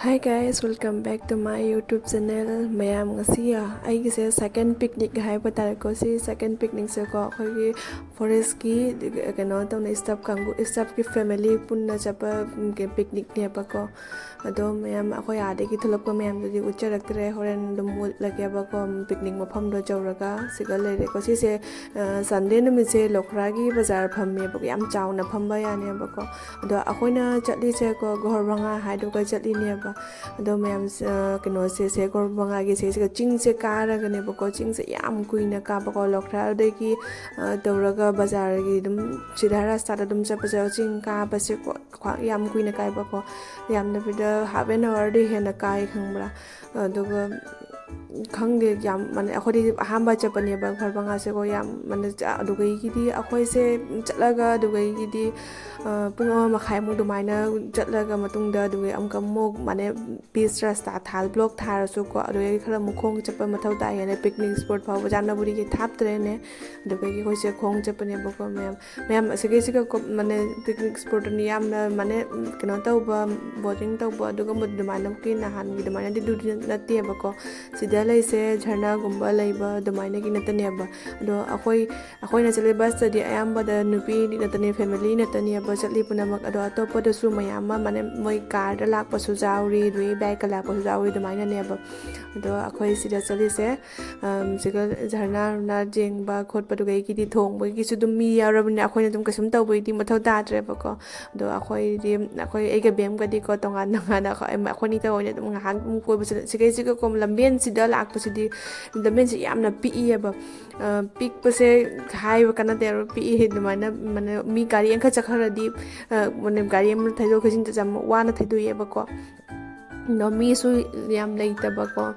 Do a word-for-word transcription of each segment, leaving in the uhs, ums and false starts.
Hi guys, welcome back to my YouTube channel. ꯃꯌꯥꯝ, ꯉꯁꯤ ꯑꯩꯒꯤꯁꯦ second picnic ꯍꯥꯏꯕ ꯇꯥꯔꯦꯀꯣ꯫ ꯁꯤ second picnicꯁꯦꯀꯣ, ꯑꯩꯈꯣꯏꯒꯤ forestꯀꯤ ꯀꯩꯅꯣ ꯇꯧꯅ, staff ꯀꯥꯡꯕꯨ, staffꯀꯤ family ꯄꯨꯟꯅ ꯆꯠꯄ picnicꯅꯦꯕꯀꯣ꯫ ꯑꯗꯣ ꯃꯌꯥꯝ, ꯑꯩꯈꯣꯏ ꯑꯥꯗꯒꯤ ꯊꯣꯛꯂꯛꯄ ꯃꯌꯥꯝꯗꯨꯗꯤ ꯎꯠꯆꯔꯛꯇ꯭ꯔꯦ, ꯍꯣꯔꯦꯟ ꯑꯗꯨꯝ ꯎꯠꯂꯒꯦꯕꯀꯣ, picnic ꯃꯐꯝꯗꯣ ꯌꯧꯔꯒ꯫ ꯁꯤꯒ ꯂꯩꯔꯦꯀꯣ꯫ ꯁꯤꯁꯦ Sunday ꯅꯨꯃꯤꯠꯁꯦ ꯂꯣꯈ꯭ꯔꯥꯒꯤ ꯕꯖꯥꯔ ꯐꯝꯃꯦꯕꯀꯣ, ꯌꯥꯝ ꯆꯥꯎꯅ ꯐꯝꯕ ꯌꯥꯅꯦꯕꯀꯣ꯫ ꯑꯗꯣ ꯑꯩꯈꯣꯏꯅ ꯆꯠꯂꯤꯁꯦꯀꯣ, ꯒꯣꯍꯔ ꯚꯉꯥ ꯍꯥꯏꯗꯨꯒ ꯆꯠꯂꯤꯅꯦꯕ꯫ ꯑꯗꯣ ꯃꯌꯥꯝ, ꯀꯩꯅꯣꯁꯦ, ꯁꯦ ꯒꯣꯍꯔ ꯚꯉꯥꯒꯤ ꯁꯤꯁꯤꯒ ꯆꯤꯡꯁꯦ ꯀꯥꯔꯒꯅꯦꯕꯀꯣ, ꯆꯤꯡꯁꯦ ꯌꯥꯝ ꯀꯨꯏꯅ ꯀꯥꯕꯀꯣ, ꯂꯣꯈ꯭ꯔꯥꯗꯒꯤ ꯇꯧꯔꯒ ꯕꯖꯥꯔꯒꯤ ꯑꯗꯨꯝ ꯁꯤꯗꯥ ꯔꯥꯁꯇꯥꯗ ꯑꯗꯨꯝ ꯆꯠꯄꯁꯦ, ꯆꯤꯡ ꯀꯥꯕꯁꯦꯀꯣ, ꯈ꯭ꯋꯥꯏ ꯌꯥꯝ ꯀꯨꯏꯅ ꯀꯥꯏꯕꯀꯣ, ꯌꯥꯝꯗꯕꯤꯗ half an hourꯗꯤ ꯍꯦꯟꯅ ꯀꯥꯏ, ꯈꯪꯕ꯭ꯔꯥ? ꯑꯗꯨꯒ ꯈꯪꯗꯦ, ꯌꯥꯝ ꯃꯥꯟꯅꯩ꯫ ꯑꯩꯈꯣꯏꯗꯤ ꯑꯍꯥꯟꯕ ꯆꯠꯄꯅꯦꯕ ꯒꯣꯍꯔ ꯚꯉꯥꯁꯦꯀꯣ, ꯌꯥꯝ ꯃꯥꯟꯅꯩ꯫ ꯑꯗꯨꯒꯩꯒꯤꯗꯤ ꯑꯩꯈꯣꯏꯁꯦ ꯆꯠꯂꯒ, ꯑꯗꯨꯒꯩꯒꯤꯗꯤ ꯄꯨꯡ ꯑꯃ ꯃꯈꯥꯏꯃꯨꯛ ꯑꯗꯨꯃꯥꯏꯅ ꯆꯠꯂꯒ ꯃꯇꯨꯡꯗ, ꯑꯗꯨꯒ ꯑꯃꯨꯛꯀ ꯑꯃꯨꯛ ꯃꯥꯟꯅꯩ, ꯄꯤꯁ ꯔꯥꯁꯇꯥ ꯊꯥ, block ꯊꯥꯔꯁꯨꯀꯣ, ꯑꯗꯨꯗꯒꯤ ꯈꯔ ꯑꯃꯨꯛ ꯈꯣꯡ ꯆꯠꯄ ꯃꯊꯧ ꯇꯥꯏꯌꯦꯅ, picnic spot ꯐꯥꯎꯕ ꯆꯥꯟꯅꯕꯨꯗꯤꯒꯤ ꯊꯥꯞꯇ꯭ꯔꯦꯅꯦ꯫ ꯑꯗꯨꯗꯒꯤ ꯑꯩꯈꯣꯏꯁꯦ ꯈꯣꯡ ꯆꯠꯄꯅꯦꯕꯀꯣ, ꯃꯌꯥꯝ꯫ ꯃꯌꯥꯝ ꯑꯁꯤꯒꯤꯁꯤꯒ ꯀꯣ-, ꯃꯥꯅꯦ, picnic spotꯅꯤ, ꯌꯥꯝꯅ ꯃꯥꯅꯦ, ꯀꯩꯅꯣ ꯇꯧꯕ, boating ꯇꯧꯕ ꯑꯗꯨꯒꯨꯝꯕ ꯑꯗꯨꯃꯥꯏꯅꯃꯛꯀꯤ ꯅꯍꯥꯟꯒꯤ ꯑꯗꯨꯃꯥꯏꯅꯗꯤ ꯑꯗꯨꯗꯤ ꯅꯠꯇꯦꯕꯀꯣ꯫ ꯁꯤꯗ ꯂꯩꯁꯦ ꯖꯔꯅꯥꯒꯨꯝꯕ ꯂꯩꯕ ꯑꯗꯨꯃꯥꯏꯅꯒꯤ ꯅꯠꯇꯅꯦꯕ꯫ ꯑꯗꯣ ꯑꯩꯈꯣꯏ, ꯑꯩꯈꯣꯏꯅ ꯆꯠꯂꯤ busꯇꯗꯤ ꯑꯌꯥꯝꯕꯗ ꯅꯨꯄꯤ ꯅꯠꯇꯅꯦ, family ꯅꯠꯇꯅꯦꯕ ꯆꯠꯂꯤ ꯄꯨꯝꯅꯃꯛ꯫ ꯑꯗꯣ ꯑꯇꯣꯞꯄꯗꯁꯨ ꯃꯌꯥꯝ ꯑꯃ, ꯃꯥꯅꯦ, ꯃꯣꯏ carꯗ ꯂꯥꯛꯄꯁꯨ ꯌꯥꯎꯔꯤ, ꯑꯗꯨꯗꯒꯤ bikeꯀ ꯂꯥꯛꯄꯁꯨ ꯌꯥꯎꯔꯤ ꯑꯗꯨꯃꯥꯏꯅꯅꯦꯕ꯫ ꯑꯗꯣ ꯑꯩꯈꯣꯏ ꯁꯤꯗ ꯆꯠꯂꯤꯁꯦ, ꯁꯤꯒ ꯖꯔꯅꯥ ꯅꯨꯡꯅꯥ ꯌꯦꯡꯕ ꯈꯣꯠꯄꯗꯨꯒꯩꯒꯤꯗꯤ ꯊꯣꯡꯕꯒꯤꯁꯨ ꯑꯗꯨꯝ ꯃꯤ ꯌꯥꯎꯔꯕꯅꯤꯅ, ꯑꯩꯈꯣꯏꯅ ꯑꯗꯨꯝ ꯀꯩꯁꯨꯝ ꯇꯧꯕꯒꯤꯗꯤ ꯃꯊꯧ ꯇꯥꯗ꯭ꯔꯦꯕꯀꯣ꯫ ꯑꯗꯣ ꯑꯩꯈꯣꯏꯗꯤ, ꯑꯩꯈꯣꯏ, ꯑꯩꯒ ꯕꯦꯝꯒꯗꯤꯀꯣ, ꯇꯣꯉꯥꯟ ꯇꯣꯉꯥꯟꯅ ꯑꯩꯈꯣꯏ, ꯑꯩꯈꯣꯏꯅꯤꯇ ꯑꯣꯏꯅ ꯑꯗꯨꯝ ꯉꯥꯏꯍꯥꯛ ꯑꯗꯨꯝ ꯀꯣꯏꯕ ꯆꯠꯂꯦ꯫ ꯁꯤꯒꯩꯁꯤꯒꯀꯣ, ꯂꯝꯕꯦꯟꯁꯤꯗ ꯂꯥꯛꯄꯁꯤꯗꯤ, ꯂꯝꯕꯦꯟꯁꯤ ꯌꯥꯝꯅ ꯄꯤꯛꯏꯌꯦꯕ꯫ ꯄꯤꯛꯄꯁꯦ ꯍꯥꯏꯕ ꯀꯥꯟꯅꯗꯦ, ꯌꯥꯝꯅ ꯄꯤꯛꯏ꯫ ꯑꯗꯨꯃꯥꯏꯅ, ꯃꯥꯅꯦ, ꯃꯤ ꯒꯥꯔꯤ ꯑꯃꯈꯛ ꯆꯠꯈ꯭ꯔꯗꯤ, ꯃꯥꯅꯦ, ꯒꯥꯔꯤ ꯑꯃ ꯊꯩꯗꯣꯛ ꯊꯩꯖꯤꯟ ꯆꯠꯁꯦ ꯌꯥꯝ ꯋꯥꯅ ꯊꯩꯗꯣꯛꯑꯦꯕꯀꯣ꯫ ꯑꯗꯣ ꯃꯤꯁꯨ ꯌꯥꯝ ꯂꯩꯇꯕꯀꯣ,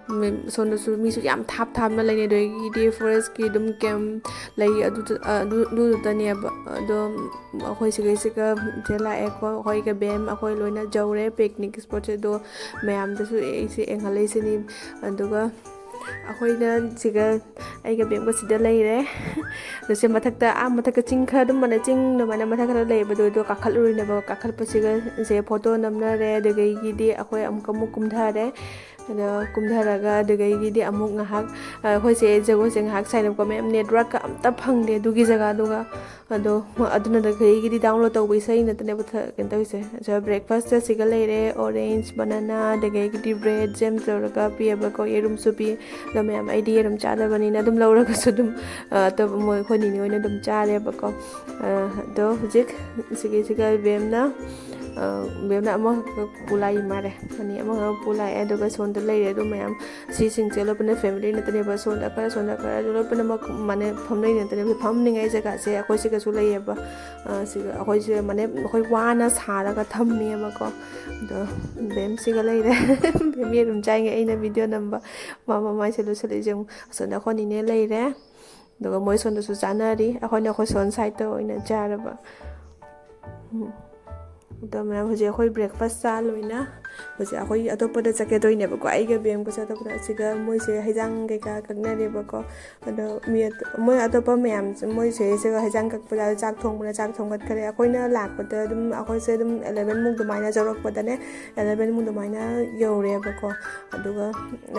ꯁꯣꯝꯗꯁꯨ ꯃꯤꯁꯨ ꯌꯥꯝ ꯊꯥꯞ ꯊꯥꯞꯅ ꯂꯩꯅꯩ꯫ ꯑꯗꯨꯗꯒꯤꯗꯤ forestꯀꯤ ꯑꯗꯨꯝ camp ꯂꯩ, ꯑꯗꯨ, ꯑꯗꯨ, ꯑꯗꯨꯗꯨꯇꯅꯦꯕ꯫ ꯑꯗꯣ ꯑꯩꯈꯣꯏ ꯁꯤꯒꯩꯁꯤꯒ ꯁꯤꯗ ꯂꯥꯛꯑꯦꯀꯣ, ꯑꯩꯈꯣꯏꯒ ꯕꯦꯝ, ꯑꯩꯈꯣꯏ ꯂꯣꯏꯅ ꯌꯧꯔꯦ picnic spotꯁꯦ꯫ ꯑꯗꯣ ꯃꯌꯥꯝꯗꯁꯨ ꯑꯩꯁꯦ ꯌꯦꯡꯍꯜꯂꯛꯏꯁꯤꯅꯤ꯫ ꯑꯗꯨꯒ ꯑꯩꯈꯣꯏꯅ ꯁꯤꯒ, ꯑꯩꯒ ꯕꯦꯝꯒ ꯁꯤꯗ ꯂꯩꯔꯦ꯫ ꯑꯗꯣ ꯁꯤ ꯃꯊꯛꯇ, ꯑꯥ ꯃꯊꯛꯇ ꯆꯤꯡ ꯈꯔ ꯑꯗꯨꯝ ꯃꯥꯟꯅ, ꯆꯤꯡ ꯑꯗꯨꯃꯥꯏꯅ ꯃꯊꯛ ꯈꯔ ꯂꯩꯌꯦꯕ, ꯑꯗꯨ, ꯑꯗꯣ ꯀꯥꯈꯠꯂꯨꯔꯤꯅꯦꯕ꯫ ꯀꯥꯈꯠꯄꯁꯤꯒ ꯁꯦ ꯐꯣꯇꯣ ꯅꯝꯅꯔꯦ, ꯑꯗꯨꯗꯒꯤꯗꯤ ꯑꯩꯈꯣꯏ ꯑꯃꯨꯛ ꯑꯃꯨꯛ ꯀꯨꯝꯊꯔꯦ꯫ ꯑꯗꯣ ꯀꯨꯝꯊꯔꯒ ꯑꯗꯨꯗꯒꯤꯗꯤ ꯑꯃꯨꯛ ꯉꯥꯏꯍꯥꯛ, ꯑ, ꯑꯩꯈꯣꯏꯁꯦ ꯖꯒꯣꯏꯁꯦ ꯉꯥꯏꯍꯥꯛ ꯁꯥꯟꯅꯕꯀꯣ ꯃꯌꯥꯝ, ꯅꯦꯠꯋꯥꯔꯛꯀ ꯑꯝꯇ ꯐꯪꯗꯦ ꯑꯗꯨꯒꯤ ꯖꯒꯥꯗꯨꯒ꯫ ꯑꯗꯣ ꯑꯗꯨꯅ ꯑꯗꯨꯗꯒꯤꯗꯤ ꯗꯥꯎꯟꯂꯣꯗ ꯇꯧꯕ ꯏꯁꯩ ꯅꯠꯇꯅꯦꯕ ꯊ-, ꯀꯩꯅꯣ ꯇꯧꯔꯤꯁꯦ꯫ ꯑꯗꯣ ꯕ꯭ꯔꯦꯛꯐꯥꯁꯇ ꯁꯤꯒ ꯂꯩꯔꯦ, ꯑꯣꯔꯦꯟꯖ, ꯕꯅꯥꯅꯥ, ꯑꯗꯨꯗꯒꯤꯗꯤ ꯕ꯭ꯔꯦꯗ ꯖꯦꯝ ꯇꯧꯔꯒ ꯄꯤꯌꯦꯕꯀꯣ, ꯌꯦꯔꯨꯝꯁꯨ ꯄꯤ꯫ ꯑꯗꯣ ꯃꯌꯥꯝ, ꯑꯩꯗꯤ ꯌꯦꯔꯨꯝ ꯆꯥꯗꯕꯅꯤꯅ ꯑꯗꯨꯝ ꯂꯧꯔꯒꯁꯨ ꯑꯗꯨꯝ, ꯑ, ꯑꯇꯣꯞꯄ ꯃꯣꯏ, ꯑꯩꯈꯣꯏ ꯅꯤꯅꯦ ꯍꯣꯏꯅ ꯑꯗꯨꯝ ꯆꯥꯔꯦꯕꯀꯣ꯫ ꯑ, ꯑꯗꯣ ꯍꯧꯖꯤꯛ ꯁꯤꯒꯤꯁꯤꯒ ꯕꯦꯝꯅ, ꯑ, ꯕꯦꯝꯅ ꯑꯃꯈꯛ ꯄꯨ ꯂꯥꯛꯏ ꯃꯥꯜꯂꯦ꯫ ꯑꯅꯤ ꯑꯃꯈꯛ ꯄꯨ ꯂꯥꯛꯑꯦ, ꯑꯗꯨꯒ ꯁꯣꯝꯗ ꯂꯩꯔꯦ꯫ ꯑꯗꯨ ꯃꯌꯥꯝ ꯁꯤꯁꯤꯡꯁꯦ ꯂꯣꯏ ꯄꯨꯟꯅ ꯐꯦꯃꯤꯂꯤ ꯅꯠꯇꯅꯦꯕ, ꯁꯣꯝꯗ ꯈꯔ, ꯁꯣꯝꯗ ꯈꯔ, ꯑꯗꯨ ꯂꯣꯏ ꯄꯨꯝꯅꯃꯛ ꯃꯥꯅꯦ ꯐꯝꯅꯩ ꯅꯠꯇꯅꯦꯕ꯫ ꯐꯝꯅꯤꯡꯉꯥꯏ ꯖꯒꯥꯁꯦ ꯑꯩꯈꯣꯏ ꯁꯤꯒꯁꯨ ꯂꯩꯌꯦꯕ꯫ ꯑ, ꯁꯤꯒ ꯑꯩꯈꯣꯏꯁꯦ ꯃꯥꯅꯦ ꯑꯩꯈꯣꯏ ꯋꯥꯅ ꯁꯥꯔꯒ ꯊꯝꯃꯦꯕꯀꯣ꯫ ꯑꯗꯣ ꯕꯦꯝ ꯁꯤꯒ ꯂꯩꯔꯦ꯫ ꯕꯦꯝ ꯌꯦꯔꯨꯝ ꯆꯥꯏꯉꯩ ꯑꯩꯅ ꯚꯤꯗꯤꯑꯣ ꯅꯝꯕ, ꯃꯥ ꯃꯃꯥꯏꯁꯦ ꯂꯣꯏꯁꯤꯜꯂꯛꯏꯁꯦ ꯑꯃꯨꯛ꯫ ꯑꯁꯣꯝꯗ ꯑꯩꯈꯣꯏ ꯅꯤꯅꯦ ꯂꯩꯔꯦ꯫ ꯑꯗꯨꯒ ꯃꯣꯏ ꯁꯣꯝꯗꯁꯨ ꯆꯥꯅꯔꯤ, ꯑꯩꯈꯣꯏꯅ ꯑꯩꯈꯣꯏ ꯁꯣꯝ ꯁꯥꯏꯗꯇ ꯑꯣꯏꯅ ꯆꯥꯔꯕ꯫ ꯎꯝ꯫ ꯑꯗꯣ ꯃꯌꯥꯝ, ꯍꯧꯖꯤꯛ ꯑꯩꯈꯣꯏ ꯕ꯭ꯔꯦꯛꯐꯥꯁ ꯆꯥ ꯂꯣꯏꯅ ꯍꯧꯖꯤꯛ ꯑꯩꯈꯣꯏ ꯑꯇꯣꯞꯄꯗ ꯆꯠꯀꯦ ꯇꯧꯔꯤꯅꯦꯕꯀꯣ꯫ ꯑꯩꯒ ꯕꯦꯝꯒꯁꯦ ꯑꯇꯣꯞꯄꯗ, ꯑꯁꯤꯒ ꯃꯣꯏꯁꯦ ꯍꯩꯖꯥꯡ ꯀꯩꯀꯥ ꯀꯛꯅꯔꯦꯕꯀꯣ꯫ ꯑꯗꯣ ꯃꯤ ꯑꯇꯣ-, ꯃꯣꯏ ꯑꯇꯣꯞꯄ ꯃꯌꯥꯝ, ꯃꯣꯏ ꯁꯤꯗꯩꯁꯤꯒ ꯍꯩꯖꯥꯡ ꯀꯛꯄꯗ ꯆꯥꯛ ꯊꯣꯡꯕꯅ ꯆꯥꯛ ꯊꯣꯡꯒꯠꯈ꯭ꯔꯦ꯫ ꯑꯩꯈꯣꯏꯅ ꯂꯥꯛꯄꯗ ꯑꯗꯨꯝ, ꯑꯩꯈꯣꯏꯁꯦ ꯑꯗꯨꯝ ꯑꯦꯂꯦꯚꯦꯟꯃꯨꯛ ꯑꯗꯨꯃꯥꯏꯅ ꯌꯧꯔꯛꯄꯗꯅꯦ, ꯑꯦꯂꯦꯚꯦꯟꯃꯨꯛ ꯑꯗꯨꯃꯥꯏꯅ ꯌꯧꯔꯦꯕꯀꯣ꯫ ꯑꯗꯨꯒ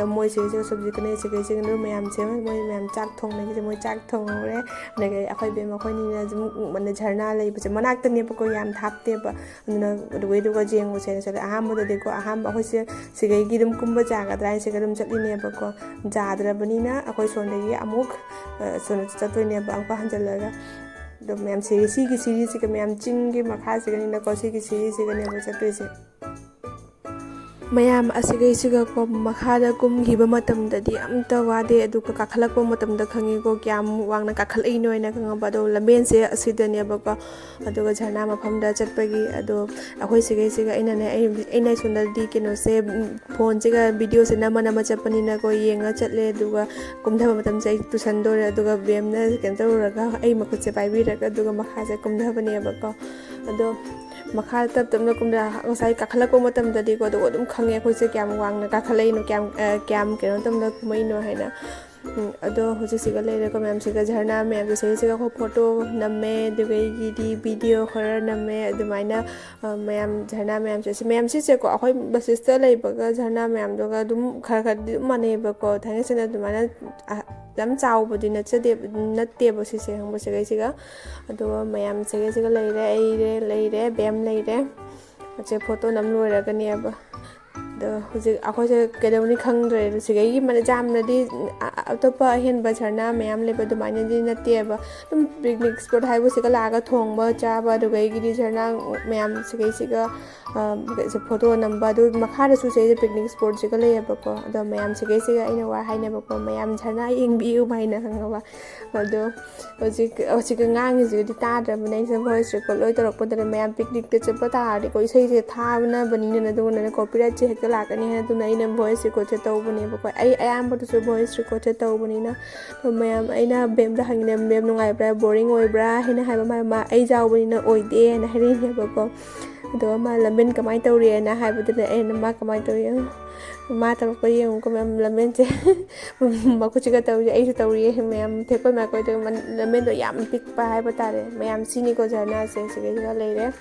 ꯃꯣꯏ ꯁꯤꯗꯩꯁꯤꯒ ꯁꯨꯞꯁꯤ ꯀꯛꯅꯩ, ꯁꯤꯒꯩꯁꯤꯒ ꯑꯗꯨꯝ ꯃꯌꯥꯝꯁꯦ, ꯃꯣꯏ ꯃꯌꯥꯝ ꯆꯥꯛ ꯊꯣꯡꯅꯩꯁꯦ, ꯃꯣꯏ ꯆꯥꯛ ꯊꯣꯡꯍꯧꯔꯦ꯫ ꯑꯗꯒꯤ ꯑꯩꯈꯣꯏ ꯕꯦꯝ ꯑꯩꯈꯣꯏꯅꯤꯅ ꯑꯗꯨꯝ, ꯃꯥꯅꯦ, ꯖꯔꯅꯥ ꯂꯩꯕꯁꯦ ꯃꯅꯥꯛꯇꯅꯦꯕꯀꯣ, ꯌꯥꯝ ꯊꯥꯞꯇꯦꯕ꯫ ꯑꯗꯨꯅ ꯑꯗꯨꯒꯩꯗꯨꯒ ꯌꯦꯡꯉꯨꯁꯦꯅ ꯆꯠꯂꯦ꯫ ꯑꯍꯥꯟꯕꯗꯗꯤꯀꯣ, ꯑꯍꯥꯟꯕ ꯑꯩꯈꯣꯏꯁꯦ ꯁꯤꯒꯩꯒꯤ ꯑꯗꯨꯝ ꯀꯨꯝꯕ ꯌꯥꯒꯗ꯭ꯔꯥ ꯍꯥꯏꯅ ꯁꯤꯒ ꯑꯗꯨꯝ ꯆꯠꯂꯤꯅꯦꯕꯀꯣ꯫ ꯌꯥꯗ꯭ꯔꯕꯅꯤꯅ ꯑꯩꯈꯣꯏ ꯁꯣꯝꯗꯒꯤ ꯑꯃꯨꯛ, ꯑ, ꯁꯣꯝꯗ ꯆꯠꯇꯣꯏꯅꯦꯕ, ꯑꯃꯨꯛꯀ ꯍꯟꯖꯤꯜꯂꯒ꯫ ꯑꯗꯣ ꯃꯌꯥꯝ ꯁꯤꯒꯤ, ꯁꯤꯒꯤ ꯁꯤꯔꯤꯁꯤꯒ ꯃꯌꯥꯝ ꯆꯤꯡꯒꯤ ꯃꯈꯥꯁꯤꯒꯅꯤꯅꯀꯣ, ꯁꯤꯒꯤ ꯁꯤꯔꯤꯁꯤꯒꯅꯦꯕ ꯆꯠꯇꯣꯏꯁꯦ꯫ ꯃꯌꯥꯝ ꯑꯁꯤꯒꯩꯁꯤꯒꯀꯣ ꯃꯈꯥꯗ ꯀꯨꯝꯈꯤꯕ ꯃꯇꯝꯗꯗꯤ ꯑꯝꯇ ꯋꯥꯗꯦ, ꯑꯗꯨꯒ ꯀꯥꯈꯠꯂꯛꯄ ꯃꯇꯝꯗ ꯈꯪꯉꯤꯀꯣ ꯀꯌꯥꯝ ꯋꯥꯡꯅ ꯀꯥꯈꯠꯂꯛꯏꯅꯣ ꯍꯥꯏꯅ ꯈꯪꯉꯕ꯫ ꯑꯗꯣ ꯂꯝꯕꯦꯟꯁꯦ ꯑꯁꯤꯗꯅꯦꯕꯀꯣ, ꯑꯗꯨꯒ ꯖꯔꯅꯥ ꯃꯐꯝꯗ ꯆꯠꯄꯒꯤ꯫ ꯑꯗꯣ ꯑꯩꯈꯣꯏ ꯁꯤꯒꯩꯁꯤꯒ ꯑꯩꯅꯅꯦ, ꯑꯩ, ꯑꯩꯅ ꯁꯣꯝꯗꯗꯤ ꯀꯩꯅꯣꯁꯦ, ꯎꯝ, ꯐꯣꯟꯁꯤꯒ ꯚꯤꯗꯤꯑꯣꯁꯦ ꯅꯝꯃ ꯅꯝꯃ ꯆꯠꯄꯅꯤꯅꯀꯣ, ꯌꯦꯡꯉ ꯆꯠꯂꯦ꯫ ꯑꯗꯨꯒ ꯀꯨꯝꯊꯕ ꯃꯇꯝꯁꯦ ꯑꯩ ꯇꯨꯁꯟꯗꯣꯔꯦ, ꯑꯗꯨꯒ ꯕꯦꯝꯅ ꯀꯩꯅꯣ ꯇꯧꯔꯒ ꯑꯩ ꯃꯈꯨꯠꯁꯦ ꯄꯥꯏꯕꯤꯔꯒ ꯑꯗꯨꯒ ꯃꯈꯥꯁꯦ ꯀꯨꯝꯊꯕꯅꯦꯕꯀꯣ꯫ ꯑꯗꯣ ꯃꯈꯥꯗ ꯇꯞ ꯇꯞꯅ ꯀꯨꯝꯗ, ꯉꯁꯥꯏ ꯀꯥꯈꯠꯂꯛꯄ ꯃꯇꯝꯗꯗꯤꯀꯣ, ꯑꯗꯨꯒ ꯑꯗꯨꯝ ꯈꯪꯉꯦ ꯑꯩꯈꯣꯏꯁꯦ ꯀꯌꯥꯝ ꯋꯥꯡꯅ ꯀꯥꯈꯠꯂꯛꯏꯅꯣ, ꯀꯌꯥꯝ, ꯑ, ꯀꯌꯥꯝ ꯀꯩꯅꯣ ꯇꯧꯅ ꯀꯨꯝꯃꯛꯏꯅꯣ ꯍꯥꯏꯅ꯫ ꯎꯝ, ꯑꯗꯣ ꯍꯧꯖꯤꯛꯁꯤꯒ ꯂꯩꯔꯦꯀꯣ ꯃꯌꯥꯝꯁꯤꯒ, ꯖꯔꯅꯥ ꯃꯌꯥꯝꯁꯦ, ꯁꯤꯒ ꯑꯩꯈꯣꯏ ꯐꯣꯇꯣ ꯅꯝꯃꯦ, ꯑꯗꯨꯗꯒꯤꯗꯤ ꯚꯤꯗꯤꯑꯣ ꯈꯔ ꯅꯝꯃꯦ, ꯑꯗꯨꯃꯥꯏꯅ, ꯑ, ꯃꯌꯥꯝ ꯖꯔꯅꯥ ꯃꯌꯥꯝꯁꯦ, ꯁꯤ ꯃꯌꯥꯝꯁꯤꯁꯦꯀꯣ ꯑꯩꯈꯣꯏ ꯕꯁꯤꯁꯇ ꯂꯩꯕꯒ ꯖꯔꯅꯥ ꯃꯌꯥꯝꯗꯨꯒ ꯑꯗꯨꯝ ꯈꯔ ꯈꯔꯗꯤ ꯑꯗꯨꯝ ꯃꯥꯟꯅꯩꯑꯕꯀꯣ, ꯊꯥꯡꯒꯩ ꯁꯦꯡꯅ ꯑꯗꯨꯃꯥꯏꯅ, ꯑ, ꯌꯥꯝ ꯆꯥꯎꯕꯗꯤ ꯅꯠꯆꯗꯦ, ꯅꯠꯇꯦꯕ ꯁꯤꯁꯦ, ꯈꯪꯕ꯭ꯔꯥ? ꯁꯤꯒꯩꯁꯤꯒ, ꯑꯗꯨꯒ ꯃꯌꯥꯝ ꯁꯤꯒꯩꯁꯤꯒ ꯂꯩꯔꯦ, ꯑꯩ ꯔꯦ-, ꯂꯩꯔꯦ, ꯕꯦꯝ ꯂꯩꯔꯦ꯫ ꯑꯁꯦ ꯐꯣꯇꯣ ꯅꯝ ꯂꯣꯏꯔꯒꯅꯦꯕ꯫ ꯑꯗꯣ ꯍꯧꯖꯤꯛ ꯑꯩꯈꯣꯏꯁꯦ ꯀꯩꯗꯧꯅꯤ ꯈꯪꯗ꯭ꯔꯦ꯫ ꯁꯤꯒꯩꯒꯤ ꯃꯅ-, ꯌꯥꯝꯅꯗꯤ, ꯑ-, ꯑꯇꯣꯞꯄ ꯑꯍꯦꯟꯕ ꯖꯔꯅꯥ ꯃꯌꯥꯝ ꯂꯩꯕ ꯑꯗꯨꯃꯥꯏꯅꯗꯤ ꯅꯠꯇꯦꯕ꯫ ꯑꯗꯨꯝ ꯄꯤꯛꯅꯤꯛ ꯁ꯭ꯄꯣꯠ ꯍꯥꯏꯕꯨ ꯁꯤꯒ ꯂꯥꯛꯑꯒ ꯊꯣꯡꯕ ꯆꯥꯕ, ꯑꯗꯨꯗꯒꯤꯗꯤ ꯖꯔꯅꯥ ꯃꯌꯥꯝ ꯁꯤꯒꯩꯁꯤꯒ, ꯑ, ꯐꯣꯇꯣ ꯅꯝꯕ꯫ ꯑꯗꯨ ꯃꯈꯥꯗꯁꯨ ꯁꯤꯒꯩꯁꯦ ꯄꯤꯛꯅꯤꯛ ꯁ꯭ꯄꯣꯠꯁꯤꯒ ꯂꯩꯌꯦꯕꯀꯣ꯫ ꯑꯗꯣ ꯃꯌꯥꯝ ꯁꯤꯒꯩꯁꯤꯒ ꯑꯩꯅ ꯋꯥ ꯍꯥꯏꯅꯕꯀꯣ, "ꯃꯌꯥꯝ ꯖꯔꯅꯥ ꯌꯦꯡꯕꯤꯌꯨ" ꯍꯥꯏꯅ ꯈꯪꯉꯕ꯫ ꯑꯗꯣ ꯍꯧꯖꯤꯛ, ꯍꯧꯖꯤꯛꯀ ꯉꯥꯡꯉꯤꯁꯤꯒꯗꯤ ꯇꯥꯗ꯭ꯔꯕꯅꯤꯅ ꯑꯩꯁꯦ ꯚꯣꯏꯁ ꯔꯦꯀꯣꯔꯠ ꯂꯣꯏ ꯇꯧꯔꯛꯄꯗꯨꯗ ꯃꯌꯥꯝ ꯄꯤꯛꯅꯤꯛꯇ ꯆꯠꯄ ꯇꯥꯔꯗꯤꯀꯣ, ꯏꯁꯩꯁꯦ ꯊꯥꯅꯕꯅꯤꯅ, ꯑꯗꯨꯒꯅꯦ ꯀꯣꯄꯤꯔꯥꯏꯠꯁꯦ ꯍꯦꯛꯇ ꯂꯥꯛꯀꯅꯤ ꯍꯥꯏꯅ, ꯑꯗꯨꯅ ꯑꯩꯅ ꯚꯣꯏꯁ ꯔꯦꯀꯣꯔꯠꯁꯦ ꯇꯧꯕꯅꯦꯕꯀꯣ꯫ ꯑꯩ ꯑꯌꯥꯝꯕꯗꯁꯨ ꯚꯣꯏꯁ ꯔꯦꯀꯣꯔꯠꯁꯦ ꯇꯧꯕꯅꯤꯅ, ꯑꯗꯣ ꯃꯌꯥꯝ, ꯑꯩꯅ ꯕꯦꯝꯗ ꯍꯪꯉꯤꯅꯦ, "ꯕꯦꯝ, ꯅꯨꯡꯉꯥꯏꯕ꯭ꯔꯥ, ꯕꯣꯔꯤꯡ ꯑꯣꯏꯕ꯭ꯔꯥ?" ꯍꯥꯏꯅ ꯍꯥꯏꯕ, ꯃꯥ, ꯃꯥ ꯑꯩ ꯌꯥꯎꯕꯅꯤꯅ ꯑꯣꯏꯗꯦ ꯍꯥꯏꯅ ꯍꯥꯏꯔꯛꯏꯅꯦꯕꯀꯣ꯫ ꯑꯗꯨꯒ ꯃꯥ, "ꯂꯝꯕꯦꯟ ꯀꯃꯥꯏꯅ ꯇꯧꯔꯤꯅ?" ꯍꯥꯏꯕꯗꯨꯗ ꯑꯩꯅ, "ꯃꯥ ꯀꯃꯥꯏꯅ ꯇꯧꯔꯤ?" ꯃꯥ ꯇꯧꯔꯛꯄ ꯌꯦꯡꯉꯨꯀꯣ ꯃꯌꯥꯝ, ꯂꯝꯕꯦꯟꯁꯦ ꯃꯈꯨꯠꯁꯤꯒ ꯇꯧꯔꯤ, ꯑꯩꯁꯨ ꯇꯧꯔꯤꯌꯦ ꯃꯌꯥꯝ, ꯊꯦꯛꯀꯣꯏ ꯃꯥꯏꯀꯣꯏꯗ ꯃꯟ-, ꯂꯝꯕꯦꯟꯗꯣ ꯌꯥꯝ ꯄꯤꯛꯄ ꯍꯥꯏꯕ ꯇꯥꯔꯦ꯫ ꯃꯌꯥꯝ ꯁꯤꯅꯤꯀꯣ ꯖꯔꯅꯥꯁꯦ, ꯁꯤꯒꯩꯁꯤꯒ ꯂꯩꯔꯦ꯫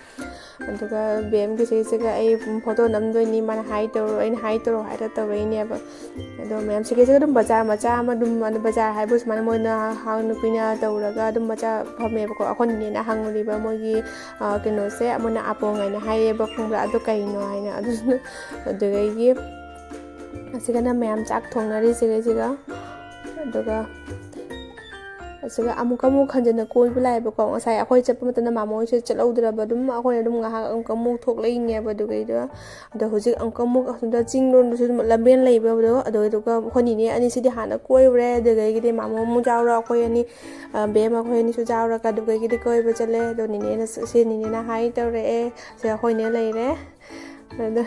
ꯑꯗꯨꯒ ꯕꯦꯝꯒꯤꯁꯤꯒ ꯑꯩ ꯐꯣꯇꯣ ꯅꯝꯗꯣꯏꯅꯤ, ꯃꯥꯅ ꯍꯥꯏ ꯇꯧꯔꯣ, ꯑꯩꯅ ꯍꯥꯏ ꯇꯧꯔꯣ ꯍꯥꯏꯔ ꯇꯧꯔꯛꯏꯅꯦꯕ꯫ ꯑꯗꯣ ꯃꯌꯥꯝ ꯁꯤꯒꯩꯁꯤꯒ ꯑꯗꯨꯝ ꯕꯖꯥꯔ ꯃꯆꯥ ꯑꯃ ꯑꯗꯨꯝ, ꯑꯗꯨ ꯕꯖꯥꯔ ꯍꯥꯏꯕꯨ ꯁꯨꯃꯥꯏꯅ ꯃꯣꯏꯅ ꯍꯥꯡ ꯅꯨꯄꯤꯅ ꯇꯧꯔꯒ ꯑꯗꯨꯝ ꯃꯆꯥ ꯐꯝꯃꯦꯕꯀꯣ꯫ ꯑꯩꯈꯣꯏ ꯅꯦꯅ ꯍꯪꯉꯨꯔꯤꯕ ꯃꯣꯏꯒꯤ, ꯑ, ꯀꯩꯅꯣꯁꯦ, ꯃꯣꯏꯅ ꯑꯄꯣꯡ ꯍꯥꯏꯅ ꯍꯥꯏꯌꯦꯕ, ꯈꯪꯕ꯭ꯔꯥ? ꯑꯗꯨ ꯀꯩꯅꯣ ꯍꯥꯏꯅ꯫ ꯑꯗꯨ, ꯑꯗꯨꯗꯒꯤ ꯑꯁꯤꯒꯅ ꯃꯌꯥꯝ ꯆꯥꯛ ꯊꯣꯡꯅꯔꯤ ꯁꯤꯒꯩꯁꯤꯒ꯫ ꯑꯗꯨꯒ ꯑꯁꯤꯒ ꯑꯃꯨꯛꯀ ꯑꯃꯨꯛ ꯍꯟꯖꯤꯟꯅ ꯀꯣꯏꯕ ꯂꯥꯛꯑꯦꯕꯀꯣ꯫ ꯉꯁꯥꯏ ꯑꯩꯈꯣꯏ ꯆꯠꯄ ꯃꯇꯝꯗ ꯃꯥꯃꯣ ꯍꯣꯏꯁꯦ ꯆꯠꯍꯧꯗ꯭ꯔꯕ, ꯑꯗꯨꯝ ꯑꯩꯈꯣꯏꯅ ꯑꯗꯨꯝ ꯉꯥꯏꯍꯥꯛ ꯑꯃꯨꯛꯀ ꯑꯃꯨꯛ ꯊꯣꯛꯂꯛꯏꯅꯦꯕ꯫ ꯑꯗꯨꯒꯩꯗ, ꯑꯗꯣ ꯍꯧꯖꯤꯛ ꯑꯃꯨꯛꯀ ꯑꯃꯨꯛ ꯑꯁꯣꯝꯗ ꯆꯤꯡ ꯂꯣꯝꯗꯁꯨ ꯑꯗꯨꯝ ꯂꯝꯕꯦꯟ ꯂꯩꯕꯗꯣ, ꯑꯗꯨꯒ ꯑꯗꯨꯒ ꯑꯩꯈꯣꯏ ꯅꯤꯅꯦ ꯑꯅꯤꯁꯤꯗꯤ ꯍꯥꯟꯅ ꯀꯣꯏꯔꯨꯔꯦ꯫ ꯑꯗꯨꯗꯒꯤꯗꯤ ꯃꯥꯃꯣ ꯑꯃꯨꯛ ꯌꯥꯎꯔ ꯑꯩꯈꯣꯏ ꯑꯅꯤ, ꯑ, ꯕꯦꯝ ꯑꯩꯈꯣꯏ ꯑꯅꯤꯁꯨ ꯌꯥꯎꯔꯒ ꯑꯗꯨꯗꯒꯤꯗꯤ ꯀꯣꯏꯕ ꯆꯠꯂꯦ꯫ ꯑꯗꯣ ꯅꯤꯅꯦꯅ ꯁ-, ꯁꯤ ꯅꯤꯅꯦꯅ ꯍꯥꯏ ꯇꯧꯔꯛꯑꯦ, ꯁꯤ ꯑꯩꯈꯣꯏꯅꯦ ꯂꯩꯔꯦ꯫ ꯑꯗꯣ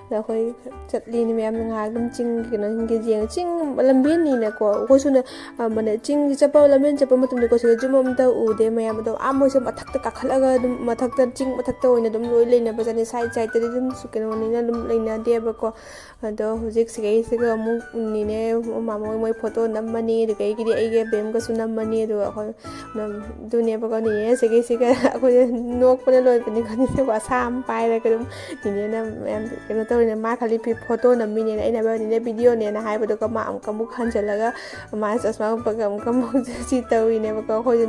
ꯑꯗ ꯑꯩꯈꯣꯏ ꯆꯠꯂꯤꯅꯤ ꯃꯌꯥꯝ, ꯉꯥꯏꯍꯥꯛ ꯑꯗꯨꯝ ꯆꯤꯡꯒꯤ ꯀꯩꯅꯣꯁꯤꯡꯁꯦ ꯌꯦꯡꯉ, ꯆꯤꯡ ꯂꯝꯕꯦꯟꯅꯤꯅꯀꯣ, ꯑꯩꯈꯣꯏꯁꯨꯅꯦ, ꯑ, ꯃꯅꯦ, ꯆꯤꯡꯁꯦ ꯆꯠꯄ, ꯂꯝꯕꯦꯟ ꯆꯠꯄ ꯃꯇꯝꯗꯀꯣ, ꯁꯤꯗ ꯌꯨꯝ ꯑꯝꯇ ꯎꯗꯦ ꯃꯌꯥꯝ꯫ ꯑꯗꯣ ꯑꯥ ꯃꯣꯏꯁꯦ ꯃꯊꯛꯇ ꯀꯥꯈꯠꯂꯒ ꯑꯗꯨꯝ, ꯃꯊꯛꯇ, ꯆꯤꯡ ꯃꯊꯛꯇ ꯑꯣꯏꯅ ꯑꯗꯨꯝ ꯂꯣꯏ ꯂꯩꯅꯕꯖꯥꯠꯅꯤ꯫ Side sideꯇꯗꯤ ꯑꯗꯨꯝ ꯀꯩꯅꯣꯅꯤꯅ ꯑꯗꯨꯝ ꯂꯩꯅꯗꯦꯕꯀꯣ꯫ ꯑꯗꯣ ꯍꯧꯖꯤꯛ ꯁꯤꯒꯩꯁꯤꯒ ꯑꯃꯨꯛ ꯅꯤꯅꯦ ꯃꯃꯣꯏ ꯃꯣꯏ ꯐꯣꯇꯣ ꯅꯝꯃꯅꯤ, ꯑꯗꯨꯗꯒꯤꯗꯤ ꯑꯩꯒ ꯕꯦꯝꯒꯁꯨ ꯅꯝꯃꯅꯤ꯫ ꯑꯗꯨꯒ ꯑꯩꯈꯣꯏ ꯑꯗꯨꯝ ꯑꯗꯨꯅꯦꯕꯀꯣ, ꯅꯤꯅꯦ ꯁꯤꯒꯩꯁꯤꯒ ꯑꯩꯈꯣꯏꯁꯦ ꯅꯣꯛꯄꯅ ꯂꯣꯏꯕꯅꯤꯀꯣ꯫ ꯅꯤꯅꯦꯕꯨ ꯑꯁꯥ ꯑꯃ ꯄꯥꯏꯔꯒ ꯑꯗꯨꯝ ꯅꯤꯅꯦꯅ ꯃꯌꯥꯝ ꯀꯩꯅꯣ ꯇꯧꯔꯤꯅꯦ꯫ ꯃꯥ ꯈꯜꯂꯤ ꯐꯤ-, ꯐꯣꯇꯣ ꯅꯝꯃꯤꯅꯦꯅ, ꯑꯩꯅ ꯍꯥꯏꯕ ꯅꯤꯅꯦ ꯚꯤꯗꯤꯑꯣꯅꯦꯅ ꯍꯥꯏꯕꯗꯨꯒ ꯃꯥ ꯑꯃꯨꯛꯀ ꯑꯃꯨꯛ ꯍꯟꯖꯤꯜꯂꯒ ꯃꯥ ꯆꯁꯃꯥ ꯎꯞꯄꯒ ꯑꯃꯨꯛꯀ ꯑꯃꯨꯛ ꯁꯤ ꯇꯧꯔꯤꯅꯦꯕꯀꯣ꯫ ꯑꯩꯈꯣꯏꯁꯦ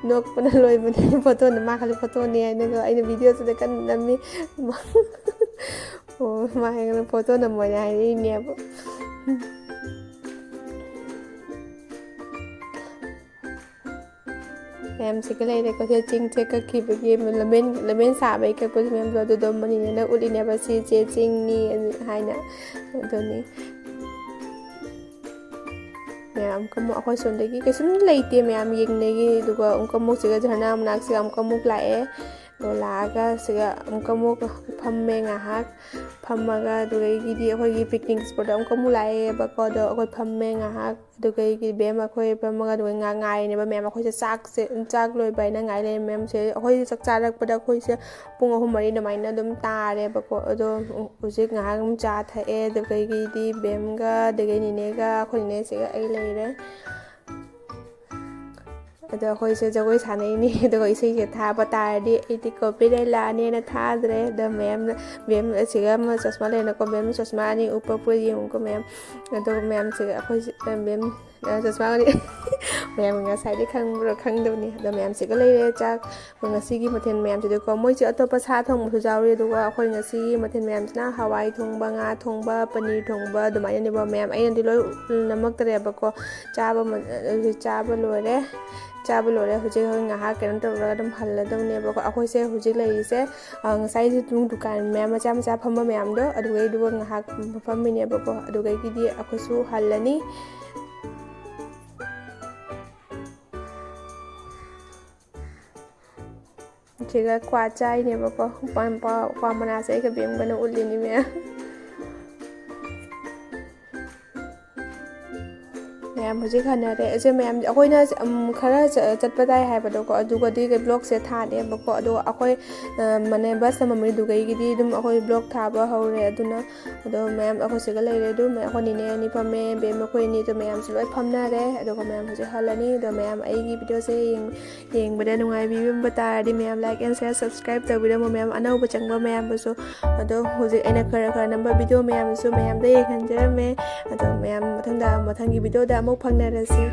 ꯅꯣꯛꯄꯅ ꯂꯣꯏꯕꯅꯦ꯫ ꯐꯣꯇꯣꯅ, ꯃꯥ ꯈꯜꯂꯤ ꯐꯣꯇꯣꯅꯦ ꯍꯥꯏꯅꯒ ꯑꯩꯅ ꯚꯤꯗꯤꯑꯣꯁꯤꯗ ꯀꯟꯅ ꯅꯝꯃꯤ꯫ ꯑꯣ, ꯃꯥ ꯍꯥꯏꯔꯒꯅ ꯐꯣꯇꯣ ꯅꯝꯃꯣꯅ ꯍꯥꯏꯔꯛꯏꯅꯦꯕ꯫ ꯃꯌꯥꯝꯁꯤꯒ ꯂꯩꯔꯦꯀꯣ꯫ ꯁꯤꯗ ꯆꯤꯡꯁꯦ ꯀꯛꯈꯤꯕꯒꯤ ꯂꯝꯕꯦꯟ, ꯂꯝꯕꯦꯟ ꯁꯥꯕꯒꯤ ꯀꯛꯄꯁꯦ ꯃꯌꯥꯝꯗꯣ ꯑꯗꯨꯗꯣ ꯃꯅꯤꯅꯦꯅ ꯎꯠꯂꯤꯅꯦꯕ꯫ ꯁꯤꯁꯦ ꯆꯤꯡꯅꯤ ꯍꯥꯏꯅ꯫ ꯑꯗꯨꯅꯤ꯫ ꯃꯌꯥꯝ ꯑꯃꯨꯛꯀ ꯑꯃꯨꯛ ꯑꯩꯈꯣꯏ ꯁꯣꯝꯗꯒꯤ ꯀꯩꯁꯨꯝ ꯂꯩꯇꯦ ꯃꯌꯥꯝ ꯌꯦꯡꯅꯒꯤ꯫ ꯑꯗꯨꯒ ꯑꯃꯨꯛꯀ ꯑꯃꯨꯛ ꯁꯤꯒ ꯙꯔꯅꯥ ꯃꯅꯥꯛꯁꯤꯒ ꯑꯃꯨꯛꯀ ꯑꯃꯨꯛ ꯂꯥꯛꯑꯦ꯫ ꯑꯗꯣ ꯂꯥꯛꯑꯒ ꯁꯤꯒ ꯑꯃꯨꯛꯀ ꯑꯃꯨꯛ ꯐꯝꯃꯦ ꯉꯥꯏꯍꯥꯛ꯫ ꯐꯝꯃꯒ ꯑꯗꯨꯗꯒꯤꯗꯤ ꯑꯩꯈꯣꯏꯒꯤ picnic spotꯇ ꯑꯃꯨꯛꯀ ꯑꯃꯨꯛ ꯂꯥꯛꯑꯦꯕꯀꯣ꯫ ꯑꯗꯣ ꯑꯩꯈꯣꯏ ꯐꯝꯃꯦ ꯉꯥꯏꯍꯥꯛ꯫ ꯑꯗꯨꯗꯒꯤ ꯕꯦꯝ ꯑꯩꯈꯣꯏ ꯐꯝꯃꯒ ꯑꯗꯨꯒ ꯉꯥꯏ-, ꯉꯥꯏꯔꯤꯅꯦꯕ ꯃꯌꯥꯝ꯫ ꯑꯩꯈꯣꯏꯁꯦ ꯆꯥꯛꯁꯦ, ꯆꯥꯛ ꯂꯣꯏꯕ ꯍꯥꯏꯅ ꯉꯥꯏ ꯂꯩꯔꯦ ꯃꯌꯥꯝꯁꯦ꯫ ꯑꯩꯈꯣꯏꯁꯦ ꯆꯥꯛ ꯆꯥꯔꯛꯄꯗ ꯑꯩꯈꯣꯏꯁꯦ ꯄꯨꯡ ꯑꯍꯨꯝ ꯃꯔꯤ ꯑꯗꯨꯃꯥꯏꯅ ꯑꯗꯨꯝ ꯇꯥꯔꯦꯕꯀꯣ꯫ ꯑꯗꯣ ꯍꯧꯖꯤꯛ ꯉꯥꯏꯍꯥꯛ ꯑꯗꯨꯝ ꯆꯥ ꯊꯛꯑꯦ꯫ ꯑꯗꯨꯗꯒꯤꯗꯤ ꯕꯦꯝꯒ, ꯑꯗꯨꯗꯒꯤ ꯅꯤꯅꯦꯒ, ꯑꯩꯈꯣꯏ ꯅꯤꯅꯦꯁꯤꯒ ꯑꯩ ꯂꯩꯔꯦ꯫ ꯑꯗꯣ ꯑꯩꯈꯣꯏꯁꯦ ꯖꯒꯣꯏ ꯁꯥꯟꯅꯩꯅꯤ꯫ ꯑꯗꯨꯒ ꯏꯁꯩꯁꯦ ꯊꯥꯕ ꯇꯥꯔꯗꯤ ꯑꯩꯗꯤ copyright ꯂꯥꯛꯑꯅꯦꯅ ꯊꯥꯗ꯭ꯔꯦ꯫ ꯑꯗꯣ ꯃꯌꯥꯝꯅ, ꯃꯦꯝ ꯑꯁꯤꯒ ꯑꯃ ꯆꯁꯃꯥ ꯂꯩꯅꯀꯣ, ꯃꯦꯝ ꯆꯁꯃꯥ ꯑꯅꯤ ꯎꯞꯄ ꯄꯨꯔ ꯌꯦꯡꯉꯨꯀꯣ ꯃꯌꯥꯝ꯫ ꯑꯗꯨꯒ ꯃꯌꯥꯝꯁꯦ ꯑꯩꯈꯣꯏꯁꯦ, ꯃꯦꯝ, ꯆꯁꯃꯥ ꯑꯅꯤ ꯃꯌꯥꯝ ꯉꯁꯥꯏꯗꯤ ꯈꯪꯕ꯭ꯔꯥ ꯈꯪꯗꯕꯅꯤ꯫ ꯑꯗꯣ ꯃꯌꯥꯝꯁꯤꯒ ꯂꯩꯔꯦ ꯆꯥꯛ꯫ ꯉꯁꯤꯒꯤ ꯃꯊꯦꯜ ꯃꯌꯥꯝꯁꯤꯗꯤꯀꯣ, ꯃꯣꯏꯁꯦ ꯑꯇꯣꯞꯄ ꯁꯥ ꯊꯣꯡꯕꯁꯨ ꯌꯥꯎꯔꯤ꯫ ꯑꯗꯨꯒ ꯑꯩꯈꯣꯏ ꯉꯁꯤꯒꯤ ꯃꯊꯦꯜ ꯃꯌꯥꯝꯁꯤꯅ ꯍꯋꯥꯏ ꯊꯣꯡꯕ, ꯉꯥ ꯊꯣꯡꯕ, ꯄꯅꯤꯔ ꯊꯣꯡꯕ ꯑꯗꯨꯃꯥꯏꯅꯅꯦꯕ ꯃꯌꯥꯝ꯫ ꯑꯩꯅꯗꯤ ꯂꯣꯏ ꯅꯝꯃꯛꯇꯔꯦꯕꯀꯣ꯫ ꯆꯥꯕ ꯃ-, ꯆꯥꯕ ꯂꯣꯏꯔꯦ꯫ ꯆꯥꯕ ꯂꯣꯏꯔꯦ꯫ ꯍꯧꯖꯤꯛ ꯑꯩꯈꯣꯏ ꯉꯥꯏꯍꯥꯛ ꯀꯩꯅꯣ ꯇꯧꯔꯒ ꯑꯗꯨꯝ ꯍꯜꯂꯗꯧꯅꯦꯕꯀꯣ꯫ ꯑꯩꯈꯣꯏꯁꯦ ꯍꯧꯖꯤꯛ ꯂꯩꯔꯤꯁꯦ, ꯑ, ꯉꯁꯥꯏꯒꯤ ꯗꯨꯀꯥꯟ ꯃꯌꯥꯝ ꯃꯆꯥ ꯃꯆꯥ ꯐꯝꯕ ꯃꯌꯥꯝꯗꯣ, ꯑꯗꯨꯒꯩꯗꯨꯒ ꯉꯥꯏꯍꯥꯛ ꯐꯝꯃꯤꯅꯦꯕꯀꯣ꯫ ꯑꯗꯨꯗꯒꯤꯗꯤ ꯑꯩꯈꯣꯏꯁꯨ ꯍꯜꯂꯅꯤ꯫ ꯁꯤꯒ ꯀ꯭ꯋꯥ ꯆꯥꯏꯅꯦꯕꯀꯣ꯫ ꯀ꯭ꯋꯥ, ꯀ꯭ꯋꯥ, ꯀ꯭ꯋꯥ ꯃꯅꯥꯁꯦ ꯑꯩꯒ ꯕꯦꯝꯒꯅ ꯎꯠꯂꯤꯅꯤ ꯃꯌꯥꯝ꯫ ꯃꯌꯥꯝ ꯍꯧꯖꯤꯛ ꯍꯟꯅꯔꯦ꯫ ꯑꯁꯦ ꯃꯌꯥꯝ ꯑꯩꯈꯣꯏꯅ, ꯎꯝ, ꯈꯔ ꯆ-, ꯆꯠꯄ ꯇꯥꯏ ꯍꯥꯏꯕꯗꯣꯀꯣ, ꯑꯗꯨꯒꯗꯤ vlogꯁꯦ ꯊꯥꯗꯦꯕꯀꯣ꯫ ꯑꯗꯣ ꯑꯩꯈꯣꯏ, ꯑ, ꯃꯅꯦ, ꯕꯁ ꯇꯣꯡꯐꯝꯗꯨꯗꯒꯤꯗꯤ ꯑꯗꯨꯝ ꯑꯩꯈꯣꯏ vlog ꯊꯥꯕ ꯍꯧꯔꯦ꯫ ꯑꯗꯨꯅ ꯑꯗꯣ ꯃꯌꯥꯝ ꯑꯩꯈꯣꯏ ꯁꯤꯒ ꯂꯩꯔꯦ꯫ ꯑꯗꯨ ꯃ-, ꯑꯩꯈꯣꯏ ꯅꯤꯅꯦ ꯑꯅꯤ ꯐꯝꯃꯦ, ꯕꯦꯝ, ꯑꯩꯈꯣꯏ ꯑꯅꯤ꯫ ꯑꯗꯣ ꯃꯌꯥꯝꯁꯨ ꯂꯣꯏ ꯐꯝꯅꯔꯦ꯫ ꯑꯗꯨꯒ ꯃꯌꯥꯝ ꯍꯧꯖꯤꯛ ꯍꯜꯂꯅꯤ꯫ ꯑꯗꯣ ꯃꯌꯥꯝ ꯑꯩꯒꯤ videoꯁꯦ ꯌꯦꯡ-, ꯌꯦꯡꯕꯗ ꯅꯨꯡꯉꯥꯏꯕꯤꯔꯝꯕ ꯇꯥꯔꯗꯤ ꯃꯌꯥꯝ like and share, subscribe ꯇꯧꯕꯤꯔꯝꯃꯣ꯫ ꯃꯌꯥꯝ ꯑꯅꯧꯕ ꯆꯪꯕ ꯃꯌꯥꯝꯕꯨꯁꯨ꯫ ꯑꯗꯣ ꯍꯧꯖꯤꯛ ꯑꯩꯅ ꯈꯔ ꯈꯔ ꯅꯝꯕ video ꯃꯌꯥꯝꯁꯨ ꯃꯌꯥꯝꯗ ꯌꯦꯡꯍꯟꯖꯔꯝꯃꯦ꯫ ꯑꯗꯣ ꯃꯌꯥꯝ ꯃꯊꯪꯗ, ꯃꯊꯪꯒꯤ videoꯗ ꯑꯃꯨꯛ ꯐꯪꯅꯔꯁꯤ꯫